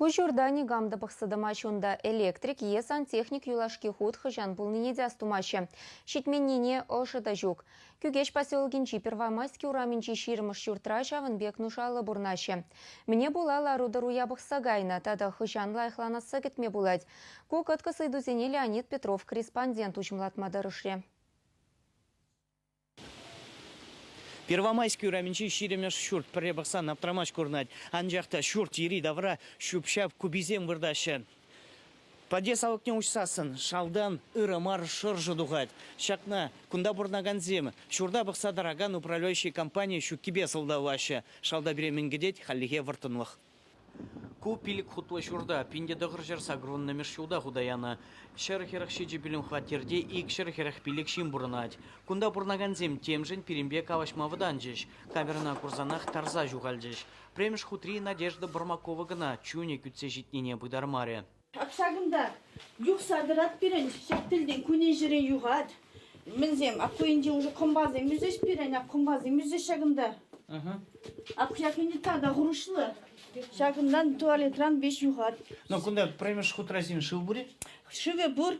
Ку ҫурта никам та пӑхса тӑмасть унта электрик е сантехник юлашки хут хӑҫан пулнине те астумаҫҫӗ. Ҫитменнине ӑшӑ та ҫук. Кӳкеҫ поселокӗнчи Первомайски урамӗнчи ҫирӗмӗш ҫуртра ҫавӑн пек нушаллӑ пурӑнаҫҫӗ. Мӗне пула лару-тӑру япӑхса кайнӑ тата хӑҫан лайӑхланасса кӗтме пулать? Ку кӑткӑс ыйтусене Леонид Петров корреспондент уҫӑмлатма тӑрӑшрӗ. Первомайски урамӗнчи ҫирӗммӗш ҫурт пӗрре пӑхсан аптрамасть курӑнать. Анчах та ҫурт йӗри-тавра ҫӳп-ҫап куписем выртаҫҫӗ. Подъезд алӑкне уҫсассӑн шалтан ырӑ мар шӑршӑ тухать. Ҫакна кунта пурӑнакансем ҫурта пӑхса тӑракан управляющи компани ҫуккипе сӑлтавлаҫҫӗ. Шалта пире мӗн кӗтет, хальлӗхе вӑрттӑнлӑх. Ку пилӗк хутлӑ ҫурта 1980-мӗш ҫулта хута янӑ. 147 пӳлӗм хваттерте 245 ҫын пурӑнать. Кунта пурӑнакансем темшӗн пирӗнпе калаҫма вӑтанчӗҫ, камерӑна курсанах тарса ҫухалчӗҫ. Пӗрремӗш хутри Надежда Бормакова кӑна чунӗ кӳтсе ҫитнине пытармарӗ. Ҫакӑнта юхса тӑрать пирӗн ҫак тӗлтен кунӗн-ҫӗрӗн юхать. Мӗнсем, ак ку енче уже кӑмпасем ӳсӗҫ пирӗн, ак кӑмпасем ӳсӗҫ ҫакӑнта. Ак ҫак ӗнтӗ тата хӑрушлӑ. Ҫакӑнтан туалетран веҫ юхать. Но кунта пӗрремӗш хутра сирӗн шыв пур-и? Шывӗ пур.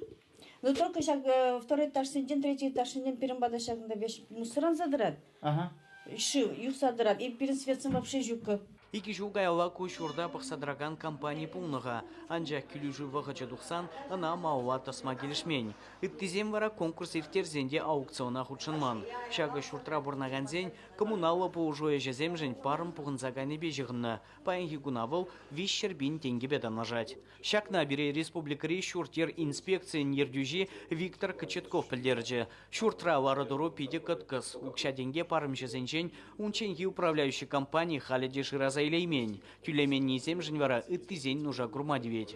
Но только ҫак второй этажсенчен, третий этажсенчен пирӗн пата ҫакӑнта веҫ мусоранса тӑрать. Шыв юхса тӑрать. И пирӗн светсем вообще ҫуккӑ. Икӗ ҫул каялла ку ҫурта пӑхса тӑракан компани пулнӑ-ха, анчах килӗшӳ вӑхӑчӗ тухсан ӑна малалла тӑсма килӗшмен. Ыттисем вара конкурс ирттерсен те аукциона хутшӑнман. Ҫакӑ ҫуртра пурӑнакансен коммуналлӑ пулӑшу ӗҫӗсемшӗн парӑм пухӑнса кайнипе ҫыхӑннӑ. Паянхи куна вӑл 300 пин тенкӗпе танлашать. Ҫакна пире республикӑри ҫурт-йӗр инспекцийӗн ертӳҫи Виктор Кочетков пӗлтерчӗ. Ҫуртра лару-тӑру питӗ кӑткӑс. Укҫа-тенке парӑмҫӑсенчен унчченхи управляющи компани халӗ те шыраса илеймен. Тӳлеменнисемшӗн вара ыттисен нуша курма тивет.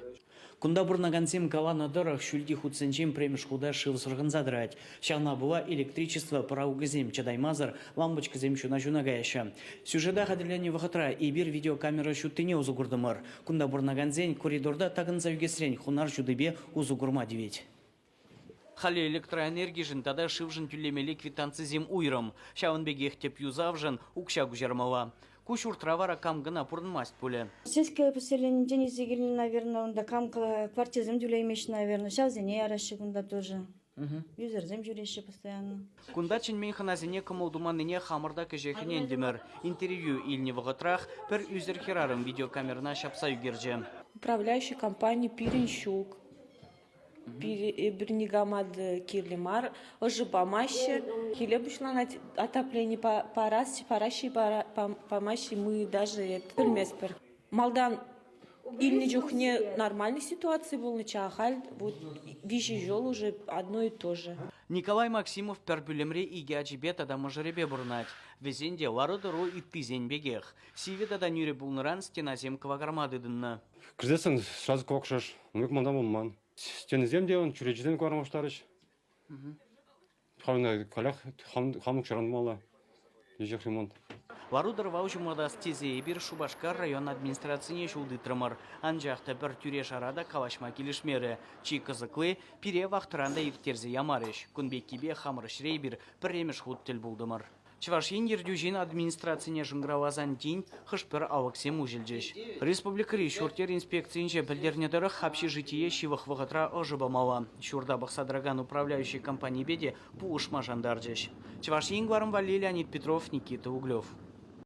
Кунта пурӑнакансем каланӑ тӑрӑх, ҫӳлти хутсенчен пӗрремӗш хута шыв сӑрхӑнса тӑрать. Ҫавна пула электричество пӑралукӗсем чӑтаймасӑр лампочкӑсем ҫуна-ҫуна каяҫҫӗ. Сюжета хатӗрленӗ вӑхӑтра эпир видеокамера ҫуттине усӑ куртӑмӑр. Кунта пурӑнакансен коридорта такӑнса ӳкесрен хунар ҫутипе усӑ курма тивет. Халӗ электроэнергишӗн тата шывшӑн тӳлемелли квитанцисем уйрӑм. Ҫавӑн пекех тӗп юсавшӑн укҫа куҫармалла. Ку ҫуртра вара кам кӑна пурӑнмасть пулӗ. Сельское поселенинчен илсе килнӗ, наверное, унта кам квартирӑсем тӳлеймеҫҫӗ, наверное, ҫавсене яраҫҫӗ кунта тоже. Ӳсӗрсем ҫӳреҫҫӗ постоянно. Кунта чӗнмен хӑнасене кӑмӑл туманнине хамӑр та кӗҫех ӗнентӗмӗр. Интервью илнӗ вӑхӑтрах пӗр ӳсӗр хӗрарӑм видеокамерӑна ҫапса ӳкерчӗ. Управляющий компани пирӗн ҫук. Эпир никама та кирлӗ мар, ӑшӑ памаҫҫӗ. Киле пуҫланать отоплени парас, параҫҫӗ памаҫҫӗ, мы даже пӗлместпӗр. Малтан илнӗ чухне нормальный ситуаци пулнӑччӗ, а халь вот виҫӗ ҫул уже одно и то же. Николай Максимов пӗр пӳлӗмре икӗ ачипе тата мӑшӑрӗпе пурӑнать. Вӗсен те лару-тӑру ыттисен пекех. Сивӗ тата нӳрӗ пулнӑран стенасем кӑвакарма тытӑннӑ. Кӗрсессӗн сразу кӑвакшӑш. Ун пек малтан пулман. Стенисем те, чӳречисем кӑвармаштарӗҫ. Халь каллех хам укҫаран тумалла. Веҫех ремонт. Лару-тӑрӑва уҫӑмлатас тесе эпир Шупашкар район администрацине ҫул тытрӑмӑр. Анчах та пӗр тӳре-шара та калаҫма килӗшмерӗ. Чи кӑсӑкли, пире вахтӑран та ирттерсе ямарӗҫ. Кун пеккипе хамӑр ӗҫре эпир пӗрремӗш хут тӗл пултӑмӑр. Чӑваш Ен ертӳҫин администрацине шӑнкӑравласан тин хӑш-пӗр алӑксем уҫӑлчӗҫ. Республикӑри ҫурт-йӗр инспекцийӗнче пӗлтернӗ тӑрӑх, общежитие ҫывӑх вӑхӑтра ӑшӑ памалла. Ҫурта пӑхса тӑракан управляющи компанипе те пулӑшма шантарчӗҫ. Чӑваш Ен кӑларӑм валли Леонид Петров, Никита Углев.